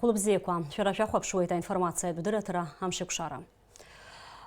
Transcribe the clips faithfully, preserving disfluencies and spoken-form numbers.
Хәлыбзиақәа, шәара шәахәаԥшуеит аинформациатә дырраҭара Амшеикәшара.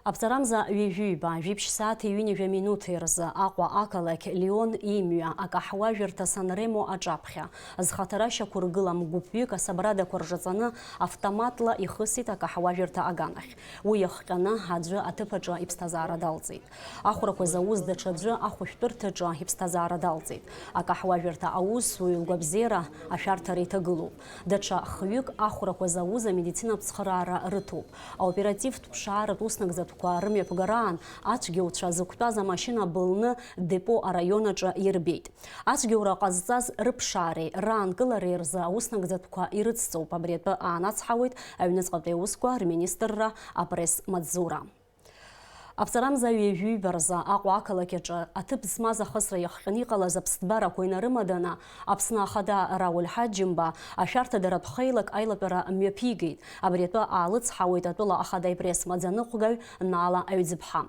Аԥҵарамза ҩажәи ҩба, жәиԥшь сааҭи ҩынҩажәа минуҭи рзы Аҟәа ақалақь Леон имҩа акаҳуажәырҭа Санремо аҿаԥхьа, зхаҭара шьақәыргылам гәыԥҩык асабрадақәа рҿаҵаны автоматла ихысит акаҳуажәырҭа аганахь. Уи иахҟьаны аӡәы аҭыԥ аҿы иԥсҭазаара далҵит. Ахәрақәа зауз даҽаӡәы ахәышәтәырҭаҿы иԥсҭазаара далҵит. Акаҳуажәырҭа аусзуҩ лгәабзиара ашәарҭара иҭагылоуп. Даҽа хҩык ахәрақәа зауз амедицинатә цхыраара рыҭоуп. Аоперативтә ԥшааратә уснагӡатәқәа рымҩаԥгараан ацәгьоуцәа зықәтәаз амашьына былны Депо араион аҿы ирбеит. Ацәгьоура ҟазҵаз рыԥшаареи раанкылареи рзы ауснагӡатәқәа ирыцҵоуп. Абри атәы аанацҳауеит аҩныҵҟатәи аусқәа рминистрра апресс-маҵзура. Аԥҵарамза ҩажәи ҩба рзы Аҟәа ақалақь аҿы аҭыԥ змаз ахысра иахҟьаны иҟалаз аԥсҭбарақәа инарымаданы, Аԥсны Ахада Рауль Ҳаџьымба ашәарҭадаратә хеилак аилатәара мҩаԥигеит. Абри атәы аалыцҳауеит атәыла ахада ипресс-маӡаныҟәгаҩ Наала Аҩӡыԥҳа.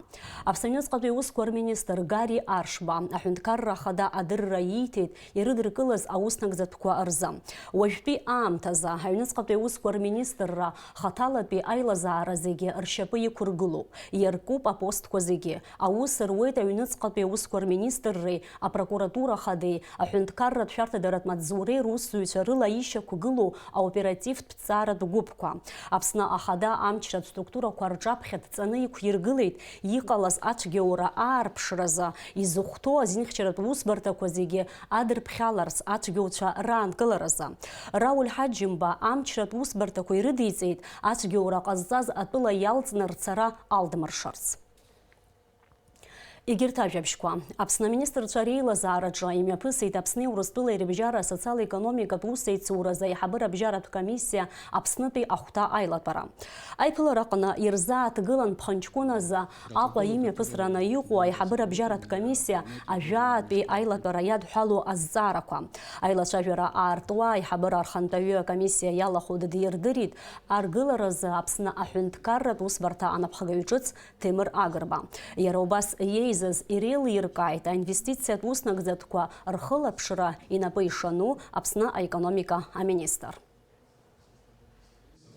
Аԥсны аҩныҵҟатәи аусқәа рминистр Гари Аршба аҳәынҭқарра ахада адырра ииҭеит ирыдыркылаз ауснагӡатәқәа рзы. Уажәтәи аамҭазы аҩныҵҟатәи аусқәа рминистрра хаҭалатәи аилазаара зегьы ршьапы иқәыргылоуп, иаркуп апостқәа зегьы. Аус руеит аҩныҵҟатәи аусқәа рминистрреи апрокуратура хадеи аҳәынҭқарратә шәарҭадаратә маҵзуреи русзуҩцәа рыла ишьақәгылоу аоперативтә ҭҵааратә гәыԥқәа. Аԥсны Ахада амчратә структурақәа рҿаԥхьа дҵаны иқәиргылеит иҟалаз ацәгьоура аарԥшразы изыхәҭоу азинхьчаратә усбарҭақәа зегьы адырԥхьаларц ацәгьоуцәа раанкыларазы. Рауль Ҳаџьымба амчратә усбарҭақәа ирыдиҵеит ацәгьоура ҟазҵаз атәыла иалҵны рцара алдмыршарц. Егьырҭ ажәабжьқәа. Аԥсны аминистрцәа реилазаараҿы имҩаԥысит Аԥсни Урыстәылеи рыбжьара асоциал-економикатә усеицуразы аиҳабыра абжьаратә комиссиа Аԥснытәи ахәҭа аилатәара. Аиԥылараҟны ирзааҭгылан Ԥхынҷкәын азы Аҟәа имҩаԥысраны иҟоу аиҳабыра абжьаратә комиссиа ажәаатәи аилатәара иадҳәалоу азҵаарақәа. Аилацәажәара аартуа аиҳабыра архантәаҩы акомиссиа иалахәу дадирдырит аргыларазы Аԥсны аҳәынҭқарратә усбарҭа анапхгаҩ ҿыц Ҭемыр Агрба. Иара убас иеизаз иреилиркааит аинвестициатә уснагӡатәқәа рхылаԥшра инапы ишану Аԥсны аекономика аминистр.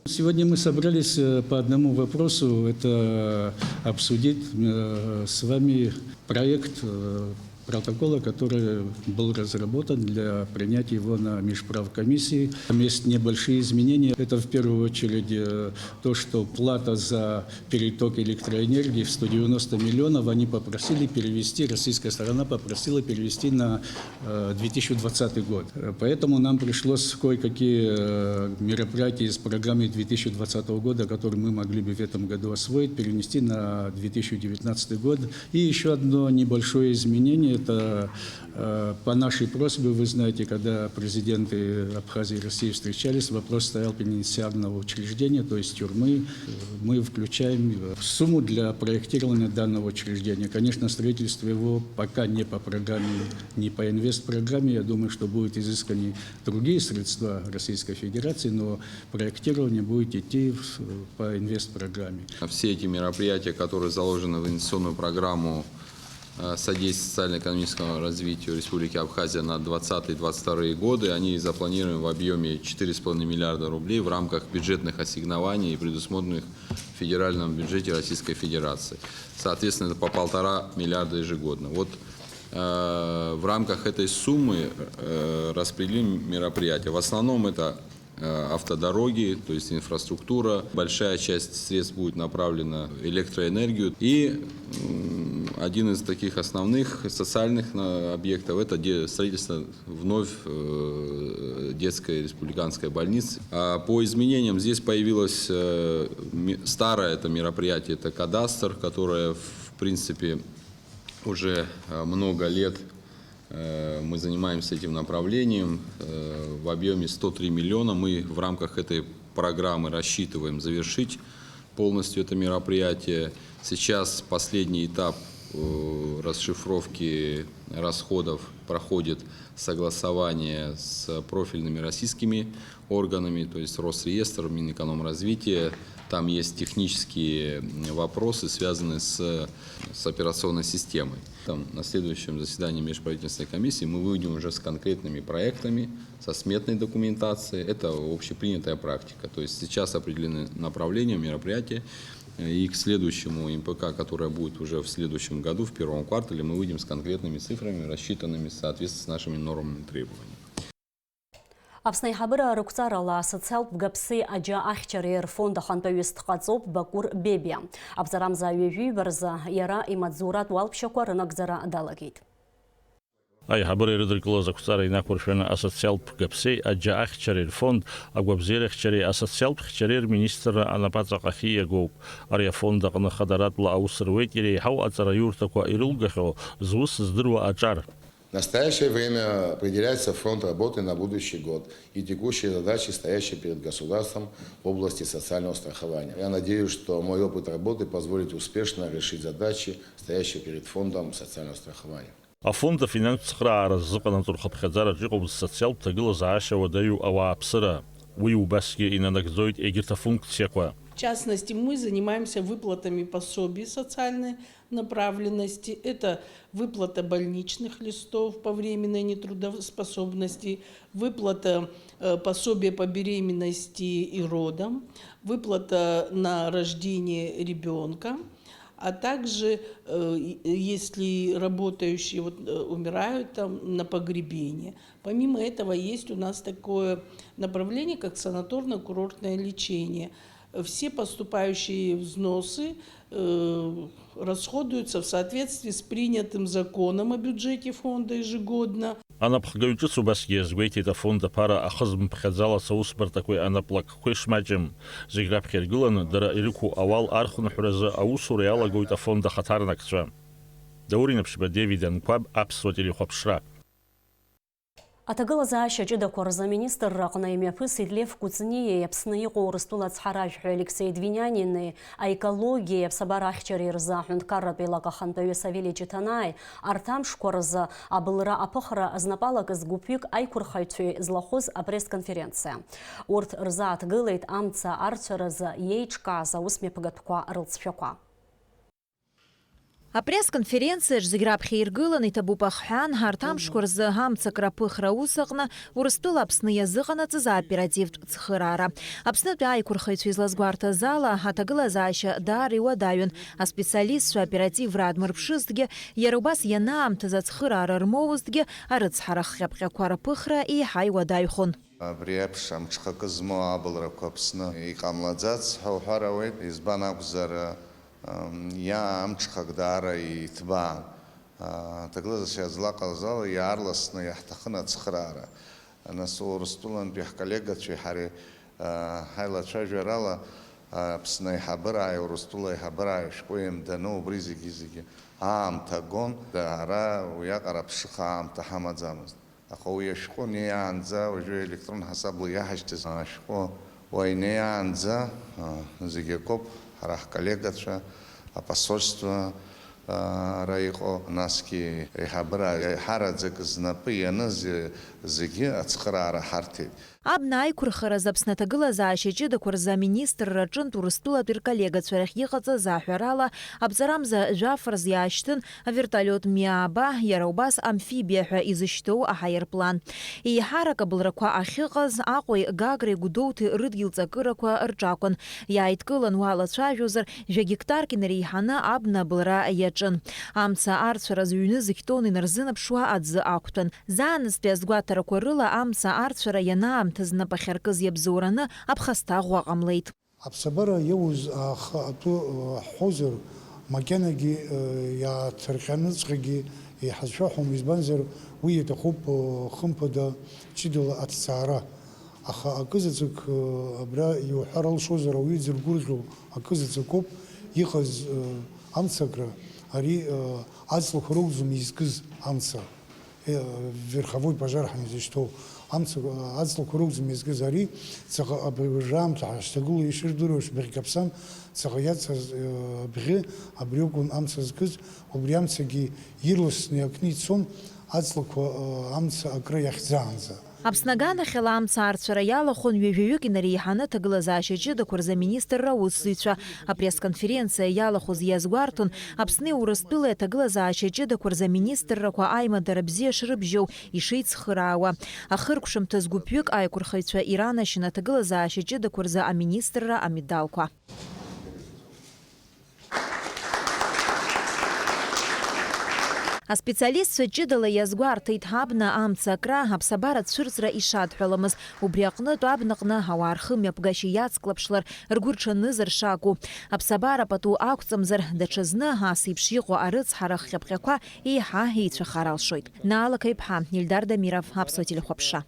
Сегодня мы собрались, э, по одному вопросу, это обсудить, э, с вами проект, э, протокола, который был разработан для принятия его на межправкомиссии. Там есть небольшие изменения. Это в первую очередь, э, то, что плата за переток электроэнергии в сто девяносто миллионов они попросили перевести, российская сторона попросила перевести на, э, две тысячи двадцатый год. Э, поэтому нам пришлось кое-какие, э, мероприятия из программы две тысячи двадцатого года, которые мы могли бы в этом году освоить, перенести на две тысячи девятнадцатый год. И еще одно небольшое изменение, это, э, по нашей просьбе, вы знаете, когда президенты Абхазии и России встречались, вопрос стоял пенитенциарного учреждения, то есть тюрьмы. Мы включаем, э, сумму для проектирования данного учреждения. Конечно, строительство его пока не по программе, не по инвестпрограмме. Я думаю, что будут изысканы другие средства Российской Федерации, но проектирование будет идти в, по инвестпрограмме. Все эти мероприятия, которые заложены в инвестиционную программу, э, содействия социально-экономическому развитию Республики Абхазия на двадцатый двадцать вторые годы, они запланированы в объеме четыре с половиной миллиарда рублей в рамках бюджетных ассигнований и предусмотренных в федеральном бюджете Российской Федерации. Соответственно, это по полтора миллиарда ежегодно. Вот, э, в рамках этой суммы, э, распределим мероприятия. В основном это, э, автодороги, то есть инфраструктура. Большая часть средств будет направлена в электроэнергию. И, м, один из таких основных социальных на-, объектов — это де-, строительство вновь, э, детской республиканской больницы. А по изменениям здесь появилось, э, ми-, старое это мероприятие, это кадастр, которое, в принципе, уже, э, много лет, э, мы занимаемся этим направлением. Э, в объеме сто три миллиона мы в рамках этой программы рассчитываем завершить полностью это мероприятие. Сейчас последний этап Э, расшифровки расходов проходит согласование с профильными российскими органами, то есть Росреестр, Минэкономразвития. Там есть технические вопросы, связанные с, с операционной системой. Там на следующем заседании межправительственной комиссии мы выйдем уже с конкретными проектами, со сметной документацией. Это общепринятая практика. То есть сейчас определены направления, мероприятия. И к следующему М П К, которое будет уже в следующем году, в первом квартале, мы выйдем с конкретными цифрами, рассчитанными в соответствии с нашими нормами и требованиями. Аԥсны аиҳабыра рықәҵарала асоциалтә бгаԥси аџьа ахьчареи рфонд ахантәаҩыс дҟаҵоуп Бакәыр Бебиа. Аԥҵарамза ҩажәиба рзы иара имаҵзуратә уалԥшьақәа рынагӡара далагеит. Аиҳабыра ирыдыркылаз ақәҵара инақәыршәаны асоциалтә бгаԥсеи аџьа ахьчареи рфонд агәабзиарахьчареи асоциалтә хьчареи рминистрра анапаҵаҟахь ииагоуп. Ари афонд аҟны хадаратәла аус руеит иреиҳау аҵараиурҭақәа ирылгахьоу, зус здыруа аҿар. В настоящее время определяется фронт работы на будущий год и текущие задачи, стоящие перед государством в области социального страхования. Я надеюсь, что мой опыт работы позволит успешно решить задачи, стоящие перед фондом социального страхования. Афонд афинанстә цхыраара ззыҟанаҵо рхыԥхьаӡараҿы иҟоуп зсоциалтә ҭагылазаашьа уадаҩу ауааԥсыра. Уи убасгьы инанагӡоит егьырҭ афункциақәа. В частности, мы занимаемся выплатами пособий социальной направленности. Это выплата больничных листов по временной нетрудоспособности, выплата, э, пособия по беременности и родам, выплата на рождение ребёнка, а также, э, и, если работающие вот, э, умирают, там, на погребение. Помимо этого есть у нас такое направление, как санаторно-курортное лечение. Все поступающие взносы, э, расходуются в соответствии с принятым законом о бюджете фонда ежегодно. Анапхгаҩ ҿыц убасгьы иазгәеиҭеит афонд аԥара ахызмыԥхьаӡалац аусбарҭақәеи анаплакқәеи шмаҷым. Зегь раԥхьа иргыланы, дара ирықәу ауал архынҳәразы аусура иалагоит афонд ахаҭарнакцәа. Даур Инаԥшьба, Девид Анқәаб, Аԥсуа телехәаԥшра. Аҭагылазаашьа ҷыдақәа рзы аминистрра аҟны имҩаԥысит Лев Кәыҵниеи Аԥсны иҟоу Урыстәыла ацҳаражәҳәаҩ Алексеи Двинянини, аекологиеи аԥсабара ахьчареи рзы аҳәынҭқарратә еилак ахантәаҩы Савели Ҷыҭанааи, арҭ амшқәа рзы абылра аԥыхра знапалакыз гәыԥҩык аиқәырхаҩцәеи злахәыз апресс-конференциа. Урҭ рзааҭгылеит амца арцәаразы иеиҿкааз аусмҩаԥгатәқәа рылҵшәақәа. Апресс-конференциаҿ зегь раԥхьа иргыланы иҭабуп ахҳәаан, ҳарҭ амшқәа рзы амцакра аԥыхра аус аҟны Урыстәыла Аԥсны иазыҟанаҵаз аоперативтә цхыраара. Аԥснытәи аиқәырхаҩцәа излазгәарҭаз ала, аҭагылазаашьа даара иуадаҩын, аспециалистцәа аоперативра аадмырԥшызҭгьы, иара убас ианаамҭаз ацхыраара рмоузҭгьы, арыцҳара хҟьаԥҟьақәа рԥыхра еиҳа иуадаҩхон. Абри еиԥш амҽхакы змоу абылрақәа Аԥсны иҟамлаӡац ҳәа уҳәар ауеит, избан акәзар, ам, иа-, амҽхак даара иҭбаан. А, аҭагылазаашьа злаҟаз ала иаарласны иаҳҭахын ацхыраара. Нас Урыстәылантәи ҳколлегацәеи ҳареи, а, ҳаилацәажәарала, а, Аԥсны аиҳабырааи Урыстәыла аиҳабырааи ашәҟәы еимданы убри зегьы-зегьы аамҭа гон, ара уиаҟара аԥшыха аамҭа ҳамаӡамызт. Аха уи ашәҟәы неиаанӡа, уажәы аелектрон ҳасабла иаҳашьҭыз ашәҟәы уа инеиаанӡа, а, зегь акоуп, ҳара ҳколлегацәа, апосольство, а, ара иҟоу, насгьы аиҳабыра аиҳараӡак знапы ианыз зегьы ацхыраара ҳарҭеит. Абна аиқәырхаразы Аԥсны аҭагылазаашьа ҷыдақәа рзы аминистрра аҿынтә Урыстәылатәи рколлегацәа рахь иҟаҵаз аҳәарала, аԥҵарамза жәаф рзы иаашьҭын авертолиот Миааба, иара убас амфибиа ҳәа изышьҭоу аҳаирплан. Еиҳарак абылрақәа ахьыҟаз Аҟәеи Гагреи Гәдоуҭеи рыдгьыл ҵакырақәа рҿакәын. Иааидкылан уалацәажәозар, жәа гектарк инареиҳаны абна абылра иаҿын. Амца арцәараз ҩны зқьтон инарзынаԥшуа аӡы ақәтәан. Заанаҵтәи азгәаҭарақәа рыла амца арцәара ианаамҭаз нап ахьаркыз иабзоураны аԥхасҭа ӷәӷәа ҟамлеит. Аԥсабара иоуз ахы атәы, э, ҳҳәозар, макьанагьы, э, иааҭырҟьаныҵәҟьагьы иҳазшәаҳәом, избанзар, уи иаҭахуп, э, хымԥада, ҷыдала аҭҵаара. Аха акызаҵәык, э, абра иуҳәар алшозар, ауаҩы дзыргәырӷьо акызаҵәык ауп иҟаз, э, амцакра, ари, э, аҵлақәа ракәӡам изкыз амца. Верховой пожар ҳәа изышьҭоу амца, аҵлақәа ракәӡам иазкыз ари, ҵаҟа абри уажәраамҭа ҳашьҭагылоу ишырдыруа шәбыӷь каԥсан, ҵаҟа иацыз, абӷьы, абри акәын амца зкыз, убри амцагьы ирласны иакны ицон, аҵлақәа, амца акра иахьӡаанӡа. Аԥсны аганахьала амца аарцәара иалахәын ҩажәаҩык инареиҳаны аҭагылазаашьа ҷыдақәа рзы аминистрра аусзуҩцәа. Апресс-конференциа иалахәыз иазгәарҭон Аԥсни Урыстәылеи аҭагылазаашьа ҷыдақәа рзы аминистррақәа аимадара бзиа шрыбжьоу, ишеицхыраауа. Ахыркәшамҭаз гәыԥҩык аиқәырхаҩцәа иранашьан аҭагылазаашьа ҷыдақәа рзы аминистрра амедалқәа. Аспециалистцәа ҷыдала иазгәарҭеит, абна амца акра, аԥсабара цәырҵра ишадҳәаламыз. Убри аҟнытә абнаҟны ауаа рхымҩаԥгашьа иацклаԥшлар, ргәы рҽанызар шакәу. Аԥсабара пату ақәҵамзар, даҽазны ас еиԥш иҟоу арыцҳара хҟьаԥҟьақәа еиҳа еицәахар алшоит. Наала Қаиԥҳа, Ильдар Дамиров, Аԥсуа телехәаԥшра.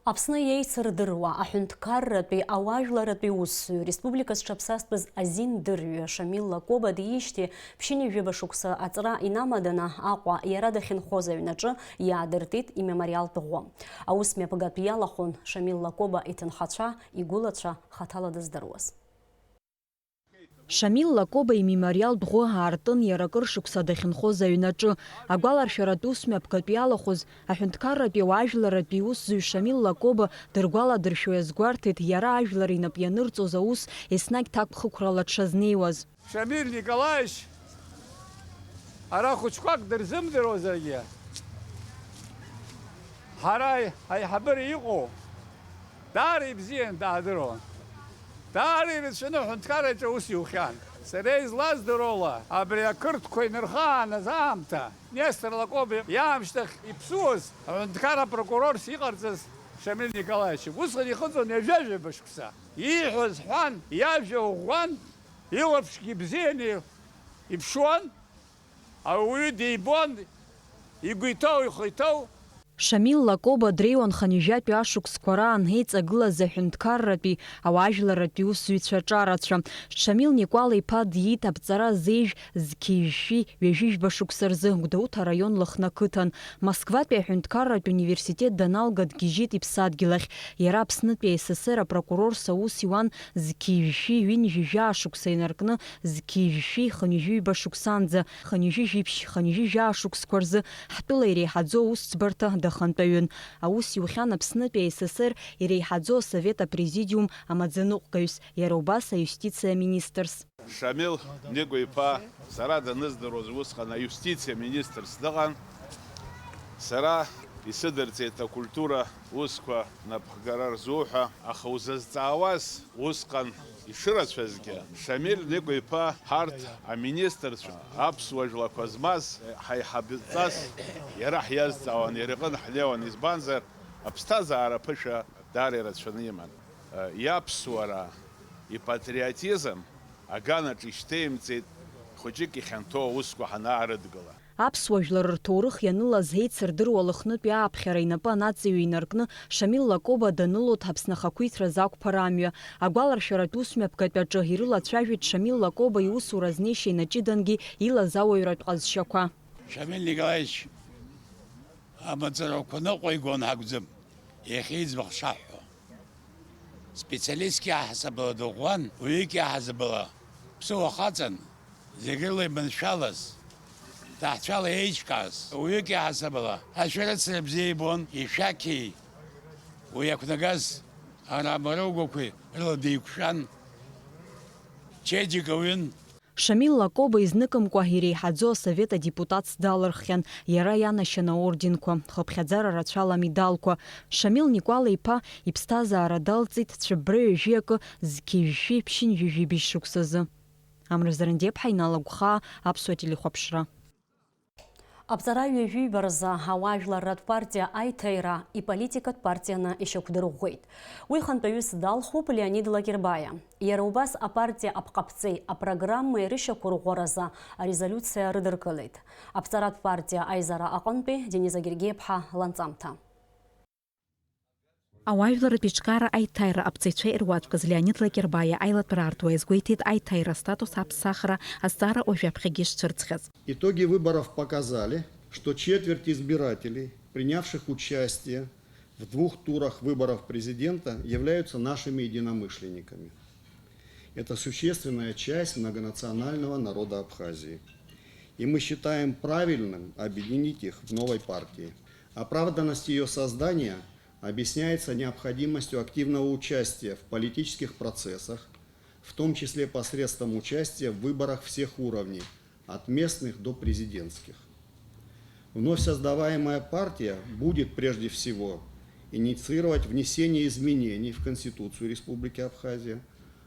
Аԥсны иеицырдыруа аҳәынҭқарратәи ауаажәларратәи усзуҩ, республика зҽаԥсазтәыз азин дырҩы Шамил Лакоба диижьҭеи ԥшьынҩажәаба шықәса аҵра инамаданы Аҟәа иара дахьынхоз аҩнаҿы иаадыртит имемориалтә ӷәы. Аус мҩаԥгатә иалахәын Шамил Лакоба иҭынхацәа, игәылацәа хаҭала дыздыруаз. Шамил Лакоба имемориалтә ӷәы аартын иара акыр шықәса дахьынхоз аҩнаҿы. Агәаларшәаратә ус мҩаԥгатә иалахәыз аҳәынҭқарратәи ауаажәларратәи усзуҩ Шамил Лакоба дыргәаладыршәо иазгәарҭеит иара ажәлар инап ианырҵоз аус еснагь ҭакԥхықәрала дшазнеиуаз. Шамил Николаевич ара хәыҷқәак дырзымдыруазаргьы, ҳара ҳаиҳабыра иҟоу даара ибзиан даадыруан. Даара ирацәаны аҳәынҭқарраҿы аус иухьан. Сара излаздыруала, абри ақырҭқәа инырхааназ аамҭа, Нестор Лакоба иаамышьҭахь иԥсуаз аҳәынҭқар апрокурорс иҟарҵаз Шамил Николаевич, усҟан ихыҵуан ҩажәа-ҩажәаба шықәса. Ииҳәоз ҳәан, иажәа ӷәӷәан, илаԥшгьы бзианы иԥшуан, ауаҩы дибон, игәы иҭоу, ихы иҭоу. Шамил Лакоба дреиуан хынҩажәатәи ашықәсқәа раан еиҵагылаз аҳәынҭқарратәи, ауаажәларратәи усзуҩцәа аҿарацәа. Шамил Никәал-иԥа диит аԥҵара зеижә зқьи жәшәи ҩажәи жәба шықәса рзы Гәдоуҭа араион Лыхны ақыҭан. Москватәи аҳәынҭқарратә университет даналга дгьежьит иԥсадгьыл ахь. Иара Аԥснытәи А С С Р апрокурорс аус иуан зқьи жәшәи ҩынҩажәи жәаа шықәса инаркны зқьи жәшәи хынҩажәи ҩба шықәсанӡа, хынҩажәи жәиԥшь, хынҩажәи жәаа шықәсқәа рзы ҳтәыла иреиҳаӡоу аусӡбарҭа дахантәаҩын. Аус иухьан Аԥснытәи А С С Р иреиҳаӡоу асовет апрезидиум амаӡаныҟәгаҩс, иара убас аиустициа аминистрс. Шамил Никәа-иԥа сара даныздыруаз усҟан аиустициа министрс дыҟан. Сара исыдырҵеит акультура усқәа напхгара рзуҳәа, аха узазҵаауаз усҟан ишырацәазгьы, Шамил Никәа-иԥа ҳарҭ аминистрцәа аԥсуа жәлақәа змаз ҳаиҳабҵас иара ҳиазҵаауан, иара иҟны ҳнеиуан, избанзар, аԥсҭазаара ԥышәа даара ирацәаны иман. Иаԥсуара, ипатриотизм аганаҿ ишьҭеимҵеит, хәыҷык ихьанҭоу аусқәа ҳанаарыдгыла. Аԥсуа жәлар рҭоурых ианылаз еицырдыруа Лыхнытәи ааԥхьара инапы анаҵаҩы инаркны Шамил Лакоба данылоит Аԥсны ахақәиҭраз ақәԥара амҩа. Агәаларшәаратә усмҩаԥгатә аҿы ирылацәажәеит Шамил Лакоба иусура азнеишьа инаҷыдангьы илаз ауаҩратә ҟазшьақәа. Шамил Николаевич амаҵурақәа ныҟәигон акәӡам, иахьа иӡбахә шаҳҳәо. Специалистк иаҳасабала дыӷәӷәан, уаҩык иаҳасабала ԥсыуа хаҵан, зегь рыла иманшәалаз, ҭаацәала еиҿкааз, уаҩык иаҳасабала ашәарыцара бзиа ибон, ишәақьи уи иақәнагаз ара-мара угәақәеи рыла деиқәшәан, чеиџьыка уҩын. Шамил Лакоба изныкымкәа иреиҳаӡоу асовет адепутатс далырххьан, иара ианашьан аорденқәа, хыԥхьаӡара рацәала амедалқәа. Шамил Никәала-иԥа иԥсҭазаара далҵит цәыббра ҩажәи акы зқьи жәшәи ԥшьынҩажәи быжь шықәсазы. Амра Зарандеԥҳа, Инал Агәхаа, Аԥсуа телехәаԥшра. Аԥҵара ҩажәиба рзы ауаажәларратә партиа Аиҭаира иполитикатә партианы ишьақәдырӷәӷәеит. Уи хантәаҩыс далхуп Леонид Лакербаиа. Иара убас апартиа аԥҟаԥҵеи апрограммеи рышьақәырӷәӷәаразы арезолиуциа рыдыркылеит. Аԥҵаратә партиа аизара аҟынтәи Дениза Гергиаԥҳа ланҵамҭа. Ауаажәларратә еиҿкаара Аиҭаира аԥҵаҩцәа ируаӡәкыз Леонид Лакербаиа аилатәара аартуа иазгәеиҭеит аиҭаира астатус аԥсахра азҵаара уажәаԥхьагьы ишцәырҵхьаз. Итоги выборов показали, что четверть избирателей, принявших участие в двух турах выборов президента, являются нашими единомышленниками. Это существенная часть многонационального народа Абхазии. И мы считаем правильным объединить их в новой партии. Оправданность её создания объясняется необходимостью активного участия в политических процессах, в том числе посредством участия в выборах всех уровней, от местных до президентских. Вновь создаваемая партия будет прежде всего инициировать внесение изменений в Конституцию Республики Абхазия,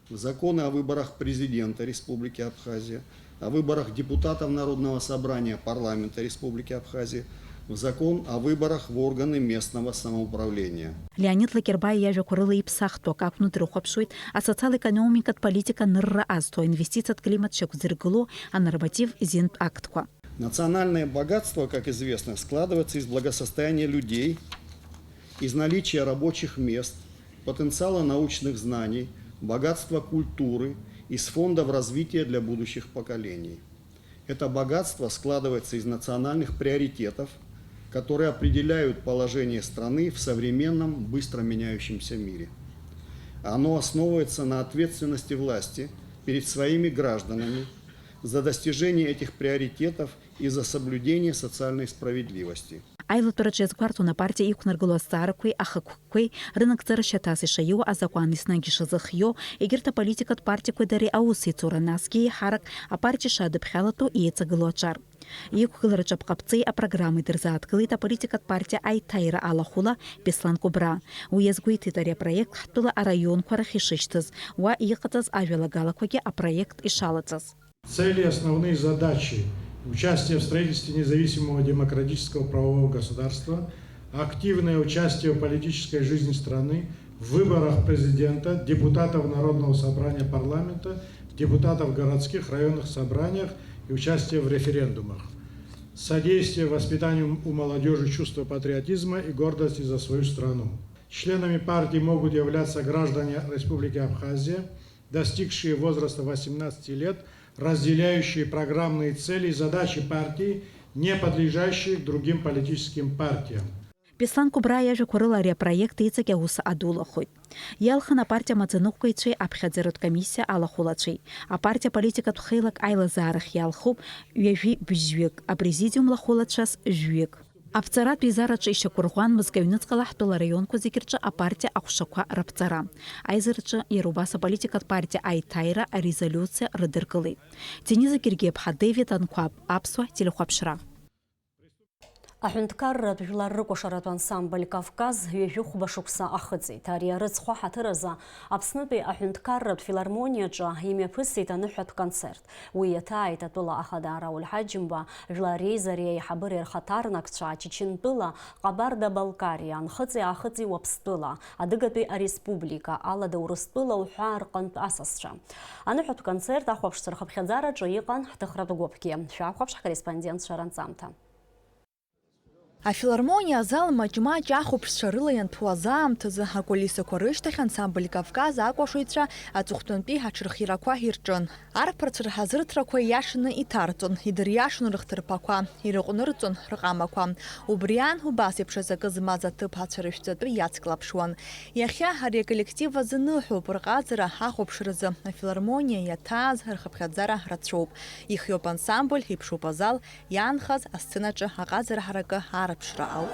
в законы о выборах президента Республики Абхазия, о выборах депутатов Народного собрания парламента Республики Абхазия, в закон о выборах в органы местного самоуправления. Леонид Лакербаи иажәақәа рыла иԥсахтәу акы акәны дрыхәаԥшуеит асоциал-економикатә политика анырра азҭо, аинвестициатә климат шьақәзыргыло анорматив зинтә актқәа. Национальное богатство, как известно, складывается из благосостояния людей, из наличия рабочих мест, потенциала научных знаний, богатства культуры, из фондов развития для будущих поколений. Это богатство складывается из национальных приоритетов, которые определяют положение страны в современном, быстро меняющемся мире. Оно основывается на ответственности власти перед своими гражданами за достижение этих приоритетов и за соблюдение социальной справедливости. Аилатәараҿы иазгәарҭон апартиа иқәнаргыло азҵаарақәеи ахықәкқәеи рынагӡара шьаҭас ишаиуа, азакәан еснагь ишазыхио, егьырҭ аполитикатә партиақәеи дареи аусеицура, насгьы еиҳарак апартиа шадыԥхьалатәу еиҵагылоу аҿар. Иқәгылараҿы апҟаԥҵеи апрограммеи дырзааҭгылеит аполитикатә партиа Аиҭаира алахәыла Беслан Кәыбраа. Уи иазгәеиҭеит ари апроект ҳтәыла араионқәа рахь ишышьҭыз, уа иҟаҵаз ажәалагалақәагьы апроект ишалаҵаз. Цели, основные задачи: участие в строительстве независимого демократического правового государства, активное участие в политической жизни страны, в выборах президента, депутатов Народного собрания, парламента, депутатов городских, районных собраниях и участие в референдумах, содействие воспитанию у молодёжи чувства патриотизма и гордости за свою страну. Членами партии могут являться граждане Республики Абхазия, достигшие возраста восемнадцати лет, разделяющие программные цели и задачи партии, не подлежащие к другим политическим партиям. Беслан Кәыбраа иажәақәа рыла ари апроект иҵегь аус адулахоит. Иалхын апартиа амаӡаныҟәгаҩцәеи аԥхьаӡаратә комиссиа алахәылацәеи. Апартиа аполитикатә хеилак аилазаарахь иалхуп ҩажәи бжьҩык, апрезидиум лахәылацәас жәҩык. Аԥҵаратә еизараҿы ишьақәырӷәӷәан мызкы аҩныҵҟала ҳтәыла араионқәа зегь рҿы апартиа аҟәшақәа раԥҵара. Аизараҿы иара убас аполитикатә партиа Аиҭаира арезолиуциа рыдыркылеит. Дениза Гергиаԥҳа, Девид Анқәаб, Аԥсуа телехәаԥшра. Аҳәынҭқарратә жәлар рыкәашаратә ансамбль Кавказ ҩажәи хәба шықәса ахыҵит. Ари арыцхә аҳаҭыр азы Аԥснытәи аҳәынҭқарратә филармониаҿы имҩаԥысит аныҳәатә концерт. Уи иаҭааит атәыла ахада Рауль Ҳаџьымба, Жәлар Реизареи аиҳабыреи рхаҭарнакцәа, Чечентәыла, Ҟабарда-Балкариа, Нхыҵи-Аахыҵи Уаԥстәыла, Адыгатәи Ареспублика, Алада Урыстәыла уҳәа рҟынтә асасцәа. Аныҳәатә концерт ахәаԥшцәа рхыԥхьаӡараҿы иҟан ҳҭыхратә гәыԥгьы. Шәахәаԥш ҳкорреспондентцәа ранҵамҭа. Афилармониа азал маҷ-маҷ ахәаԥшцәа рыла ианҭәуаз аамҭазы, акулисақәа рышьҭахь ансамбль Кавказ акәашаҩцәа аҵыхәтәантәи аҽырхиарақәа ирҿын. Арԥарцәа рҳазырҭрақәа ииашаны иҭарҵон, идыриашон рыхҭырԥақәа, ирыҟәнырҵон рҟамақәа. Убри аан, убас еиԥш азакы змаз аҭыԥҳацәа рышәҵатәы иацклаԥшуан. Иахьа ари аколлектив азы ныҳәоуп, рҟазара ахәаԥшразы афилармониа иаҭааз рхыԥхьаӡара рацәоуп. Ихиоуп ансамбль, иԥшуп азал, иаанхаз асценаҿы аҟазара ҳаракы аарԥшра ауп.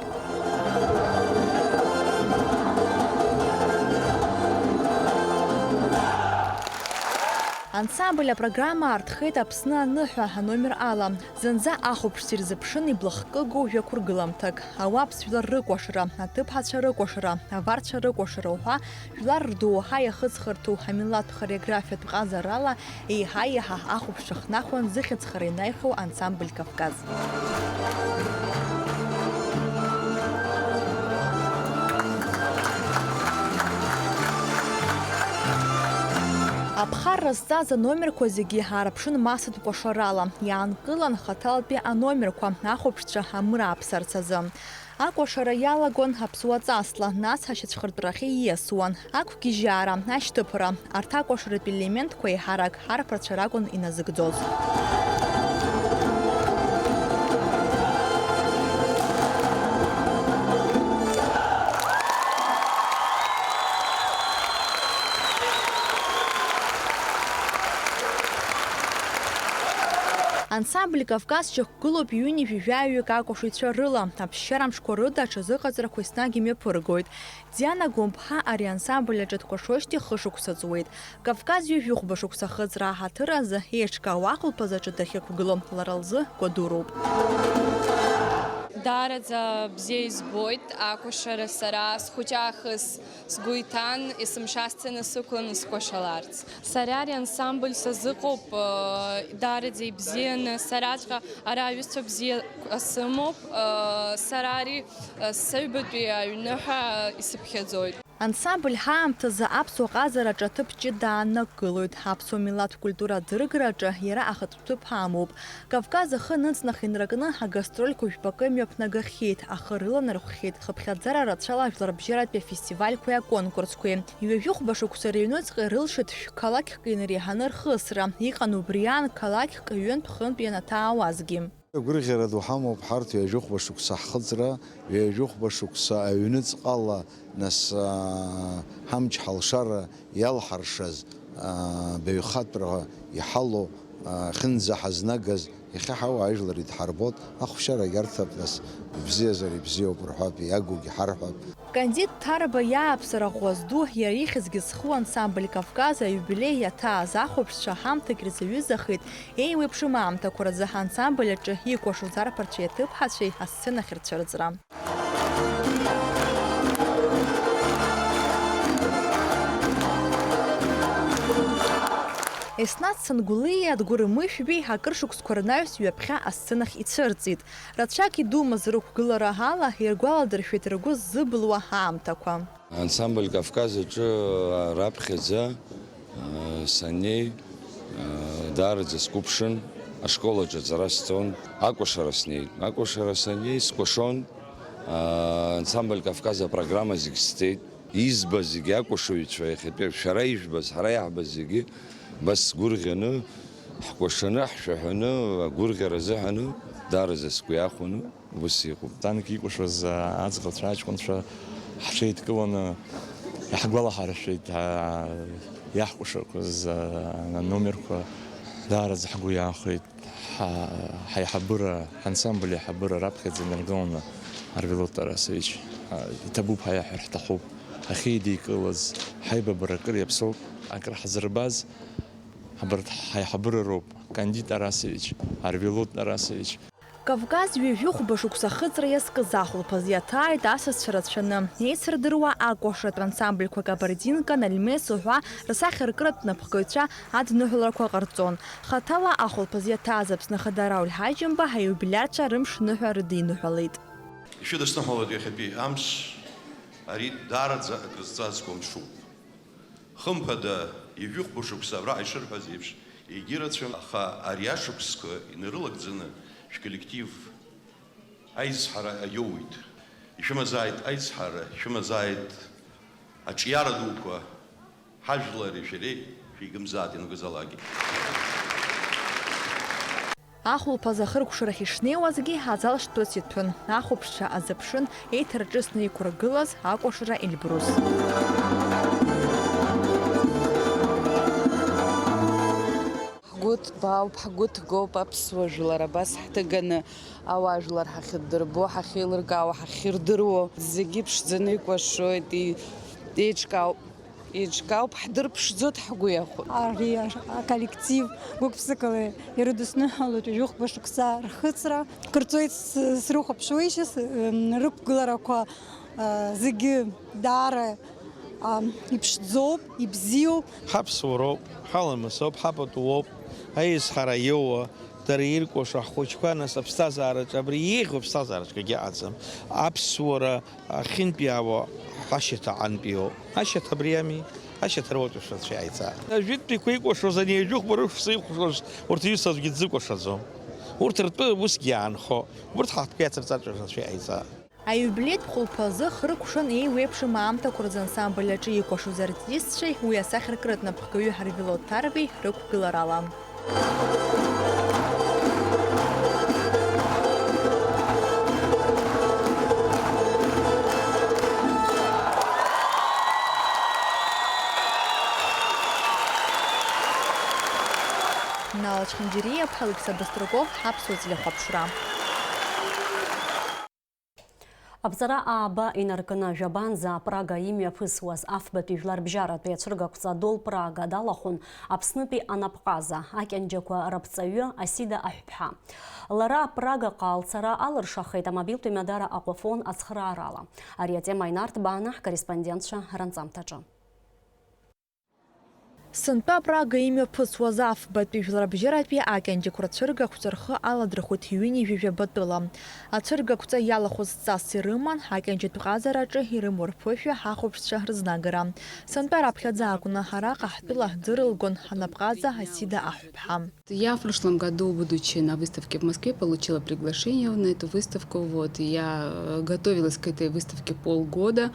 Ансамбль апрограмма аартхеит Аԥсны аныҳәа аномер ала. Зынӡа ахәаԥшцәа ирзыԥшын иблахкыгоу жәақәыргыламҭак. Ауаԥс жәлар рыкәашара, аҭыԥҳацәа рыкәашара, аварцәа рыкәашара уҳәа, жәлар рдоуҳа иахыҵхырҭоу амилаҭтә хореографиатә ҟазарала еиҳа-еиҳа ахәаԥшцәа хнахуан зыхьӡ хара инаҩхьоу ансамбль Кавказ. Аԥхарра зҵаз аномерқәа зегьы аарԥшын масатә кәашарала, иаанкылан хаҭалатәи аномерқәа, ахәаԥшцәа амыр ааԥсарц азы. Акәашара иалагон аԥсуа ҵасла, нас ашьацәхыртәрахьы ииасуан. Ақәгьежьаара, ашьҭыԥра, арҭ акәашаратә елементқәа еиҳарак арԥарцәа ракәын иназыгӡоз. Ансамбль Кавказ шьақәгылоуп ҩынҩажәи жәаҩык акәашаҩцәа рыла. Аԥсшьара мшқәа рыда аҽазыҟаҵарақәа еснагь имҩаԥыргоит. Диана Гәымԥҳа ари ансамбль аҿы дкәашозшәа хышықәса ҵуеит. Кавказ ҩажәихәба шықәса ахыҵра аҳаҭыр азы еиҿкаау ахәылԥаз аҿы дахьықәгылоу лара лзы гәадуроуп. Даараӡа бзиа избоит акәашара сара, схәыҷаахыс сгәы иҭан, есымша сцена сықәланы скәашаларц. Сара ари ансамбль сазыҟоуп, э, даараӡа ибзианы, сараҵәҟьа ара аҩызцәа бзиақәа сымоуп, э, сара ари, э, саҩбатәи аҩны ҳәа исыԥхьаӡоит. Ансамбль ҳаамҭазы аԥсуа ҟазараҿы аҭыԥ ҷыда ааннакылоит. Аԥсуа милаҭтә культура аӡыргараҿы иара ахатә ҭыԥ амоуп. Кавказ ахы аныҵнах инаркны агастрольқәа жәпакы имҩаԥнагахьеит, ахы рыланархәхьеит хыԥхьаӡара рацәала ажәларбжьаратәи афестивальқәеи аконкурсқәеи. Ҩажәихәба шықәса рыҩнуҵҟа ирылшеит шә-, қалақьк инареиҳаны рхысра. Иҟан убри аан қалақьк ҩынтә-хынтә ианаҭаауазгьы. Агәырӷьара ду ҳамоуп ҳарҭ ҩажәихәба шықәса ҳхыҵра, ҩажәихәба шықәса аҩныҵҟала, нас, аа, ҳамч-ҳалшара иалҳаршаз, аа, баҩхатәра иҳалоу, аа, хьынӡа ҳазнагаз, иахьа ҳауаажәлар идҳарбоит, ахәшьарагь арҭап, нас, ибзиазар ибзиоуп рҳәап, иагугьы ҳарҳәап. Кандид Ҭарба иааԥсара ӷәӷәа зду, иара ихьӡгьы зху ансамбль Кавказ аиубилеи иаҭааз ахәаԥшцәа ҳамҭагь рзаҩызахеит, еиуеиԥшым аамҭақәа рзы ҳансамбль аҿы икәашоз арԥарцәеи аҭыԥҳацәеи асценахь рцәырҵра. Еснаҭ Сангәлиа, Адгәыр Мышәбеи акыр шықәсқәа рнаҩс ҩаԥхьа асценахь ицәырҵит. Рацәак идумыз рықәгылара ала иргәаладыршәеит ргәы ззыбылуа аамҭақәа. Ансамбль Кавказ аҿы раԥхьаӡа, а, саннеи, а, даараӡа сқәыԥшын, ашкол аҿы аҵара сҵон, акәашара снеит. Акәашара саннеи, скәашон, а, ансамбль Кавказ апрограмма зегь сҵеит. Избаз зегьы акәашаҩцәа иахьатәи, шәара ижәбаз, ҳара иаҳбаз зегьы, абас сгәырӷьаны, ҳкәашаны, ҳшәаҳәаны, агәырӷьара азыҳәаны, даараӡа сгәы иахәаны, ус иҟоуп. Танк икәашоз, а, аӡӷабцәа, аҷкәынцәа ҳҽеидкыланы иаҳгәалаҳаршәеит, а, иаҳкәашақәаз, а, аномерқәа даараӡа ҳгәы иаахәеит. Ҳа-, ҳаиҳабыра, ҳансамбль аиҳабыра раԥхьаӡа инаргыланы Арвелод Тарасович, а, иҭабуп ҳәа иаҳәар ҳҭахуп. Ҳахьидикылаз ҳаибабара акыр иаԥсоуп, акыр ҳзырбаз абарҭ ҳаиҳабыра роуп, Кандид Тарасович, Арвелод Тарасович. Кавказ ҩажәихәба шықәса ахыҵра иазкыз ахәылԥаз иаҭааит асасцәа рацәаны. Еицырдыруа акәашаратә ансамбльқәа Кабардинка, Нальмес уҳәа рсахьаркыратә напхгаҩцәа адныҳәаларақәа ҟарҵон. Хаҭала ахәылԥаз иаҭааз Аԥсны Ахада Рауль Ҳаџьымба аиубилиарцәа рымш ныҳәа рыдиныҳәалеит. Ишәыдысныҳәалоит иахьатәи амш, ари даараӡа акрызҵазкуа мшуп. Хымԥада, ижәыхәба шықәса абра ишырҳәаз еиԥш, егьирацәам, аха ари ашықәсқәа инарылагӡаны шәколлектив аизҳара аиоуит. Ишәымазааит аизҳара, ишәымазааит аҿиара дуқәа, ҳажәлари шәареи шәигымзааит ианакәызаалакгьы. Ахәылԥаз ахыркәшарахь ишнеиуазгьы, азал шҭәыц иҭәын, ахәаԥшцәа азыԥшын, еиҭарҿыцны иқәыргылаз акәашара Эльбрус. Ҳгәы ҭбаауп, ҳгәы ҭгоуп аԥсуа жәлар абас ҳҭыганы, ауаажәлар ҳахьыддырбо, ҳахьеилыркаауа, ҳахьырдыруа. Зегьы ԥшӡаны икәашоит, и-, еиҿкаауп. Еиҿкаауп, ҳдырԥшӡоит, ҳгәы иахәоит. Ари аколлектив гәык-ԥсыкала ирыдысныҳәалоит ҩажәихәба шықәса рхыҵра. Кырҵуеит с-, срыхәаԥшуеишьас, м, рықәгыларақәа, а, зегьы даара, а, иԥшӡоуп, ибзиоуп. Ҳаԥсуароуп, ҳаламысоуп, ҳапату уоуп, аизҳара иоуа, дара иркәашо ҳхәыҷқәа, нас аԥсҭазаараҿы абри еиӷьу аԥсҭазаараҿгьы ыҟаӡам. Аԥсуара ахьынтәиаауа ашьаҭа аҟынтәиоуп. Ашьаҭа абри ами, ашьаҭа руаӡәк рацәа иааиҵаа. Ажәытәтәиқәа икәашоз ани ажәохәба рышықәса икәашоз урҭ иҩсазгьы дзыкәашаӡом. Урҭ ртәы усгьы иаанхо, урҭ ҳаҳҭқәа иацырҵарц рацәа иааиҵаа. Аиубилеитә хәылԥазы хыркәшан еиуеиԥшым аамҭақәа рзы ансамбль аҿы икәашоз артистцәеи уи асахьаркыратә напхгаҩы Ҳарвило Ҭарбеи рықәгыларала. Ачхьынџьариа-ԥҳа Алықьса Быстраков, Аԥсуа телехәаԥшра. Аԥҵара ааба инаркны, жәабанӡа Прага имҩаԥысуаз афбатәи жәларбжьаратәи ацәыргақәҵа Дол Прага далахәын Аԥснытәи анапҟаза, акьанџьақәа раԥҵаҩы Асида Аҳәԥҳа. Лара Прагаҟа лцара алыршахеит амобилтә ҩымадара Аквафон ацхыраарала. Ари атема инарҭбааны ҳкорреспондентцәа ранҵамҭаҿы. Сынтәа Прага имҩаԥысуаз афбатәи жәларбжьаратәи акьанџьақәа рцәыргақәҵа рхы аладырхәит ҩынҩажәи жәаба тәыла. Ацәыргақәҵа иалахәыз ҵас ирыман акьанџьатә ҟазараҿы ирымоу рԥышәа ҳахәаԥшцәа рызнагара. Сынтәа раԥхьаӡа акәны араҟа ҳтәыла ҳдырылгон ҳанапҟаза Асида Аҳәԥҳа. Я в прошлом году, будучи на выставке в Москве, получила приглашение на эту выставку. Вот, и я, э, готовилась к этой выставке полгода,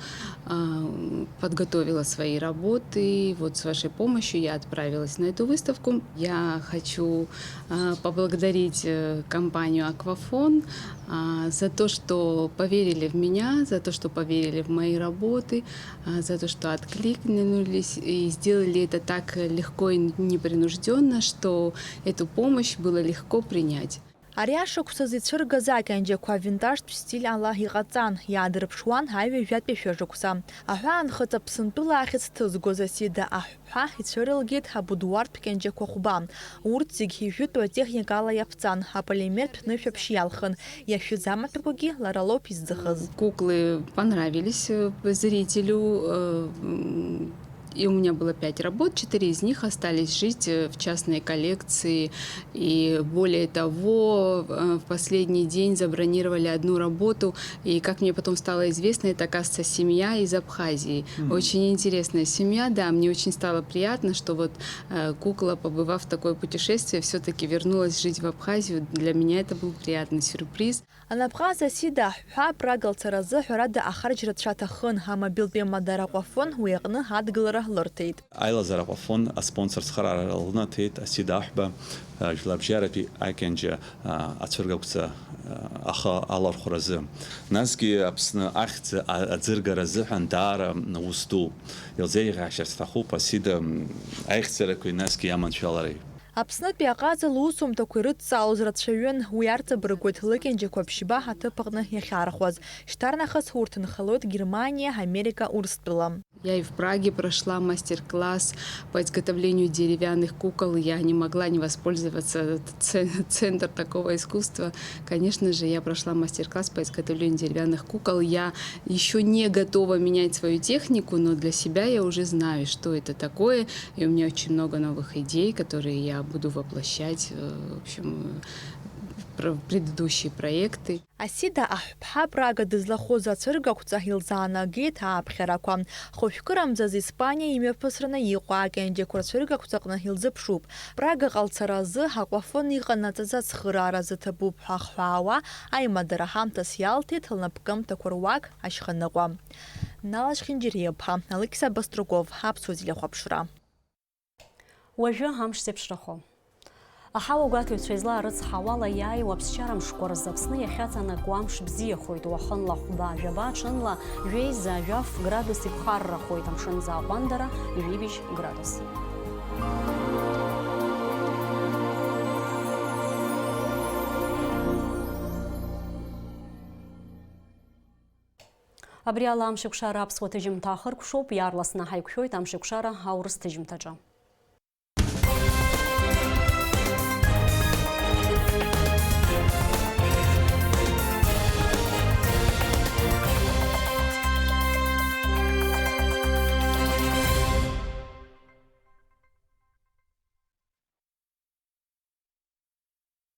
а, м, подготовила свои работы. Вот с вашей помощью я отправилась на эту выставку. Я хочу, а, поблагодарить, э, компанию «Аквафон», а, за то, что поверили в меня, за то, что поверили в мои работы, а, за то, что откликнулись и сделали это так легко и непринуждённо, что эту помощь было легко принять. Ари ашықәсазы ицәыргаз акьанџьақәа авинтажтә стиль ала иҟаҵан, иаадырԥшуан аҩажәатәи шәышықәса. Аҳәаанхыҵ Аԥсынтәыла ахьӡ ҭызгоз Асида Аҳәԥҳа ицәырылгеит абудуартә кьанџьақәа хәба. Урҭ зегь ижәытәу атехникала иаԥҵан, аполимертә нышәаԥшь иалхын, иашәыз амаҭәақәагьы лара лоуп изӡахыз. Куклы понравились, э, зрителю, э, м, и у меня было пять работ, четыре из них остались жить, э, в частной коллекции. И более того, э, в последний день забронировали одну работу. И, как мне потом стало известно, это, оказывается, семья из Абхазии. Мгм. Очень интересная семья, да, мне очень стало приятно, что вот, э, кукла, побывав в такое путешествие, всё-таки вернулась жить в Абхазию. Для меня это был приятный сюрприз. Анапҟаз Асида Аҳәԥҳа Прага лцаразы ҳәарада ахарџь рацәа аҭахын, амобилтә ҩымадара Аквафон уи аҟны адгылара лырҭеит. Аилазара Аквафон аспонсор цхыраара лнаҭеит Асида Аҳәба, а, жәларбжьаратәи акьанџьа, а, ацәыргақәҵа, а, ахы алархәразы. Насгьы Аԥсны ахьӡ, а, аӡыргара азыҳәан даара ус ду. Илзеиӷьаашьар сҭахуп Асида, м, аихьӡарақәеи насгьы иаманшәалареи. Аԥснытәи аҟаза лусумҭақәа ирыдҵалоз рацәаҩын, уи арҵабыргуеит лыкьанџьақәа ԥшьба аҭыԥ аҟны иахьаархәаз. Шьҭарнахыс урҭ нхалоит Германиа, Америка, Урыстәыла. Я и в Праге прошла мастер-класс по изготовлению деревянных кукол. Я не могла не воспользоваться ц-, центр такого искусства. Конечно же, я прошла мастер-класс по изготовлению деревянных кукол. Я ещё не готова менять свою технику, но для себя я уже знаю, что это такое. И у меня очень много новых идей, которые я буду воплощать, э, в общем, э, в пр-, в предыдущие проекты. Асида Аҳәԥҳа Прага дызлахәыз ацәыргақәҵа илзаанагеит ааԥхьарақәа. Хәышәкырамзаз Испаниа имҩаԥысраны иҟоу акьанџьақәа рцәыргақәҵаҟны илзыԥшуп. Прагаҟа лцаразы Аквафон иҟанаҵаз ацхыраара зыҭабуп ҳәа ахҳәаауа аимадара ҳамҭас иалҭеит лнапкымҭақәа руак ашьханыҟәа. Нала Шхинџьариа-ԥҳа, Алықьса Баструков, Аԥсуа телехәаԥшра. Уажәы амш зеиԥшрахо. Аҳауагәаҭаҩцәа излаарыцҳауала, иааиуа аԥсшьара мшқәа рзы Аԥсны иахьаҵанакуа амш бзиахоит, уахынла хәба, жәаба, ҽынла жәеиза, жәаф градус иԥхаррахоит, амшын аӡы аҟәандара ҩажәи жәибжь градус. Абри ала амшеикәшара аԥсуа ҭыжьымҭа ахыркәшоуп, иаарласны ҳаиқәшәоит амшеикәшара аурыс ҭыжьымҭаҿы.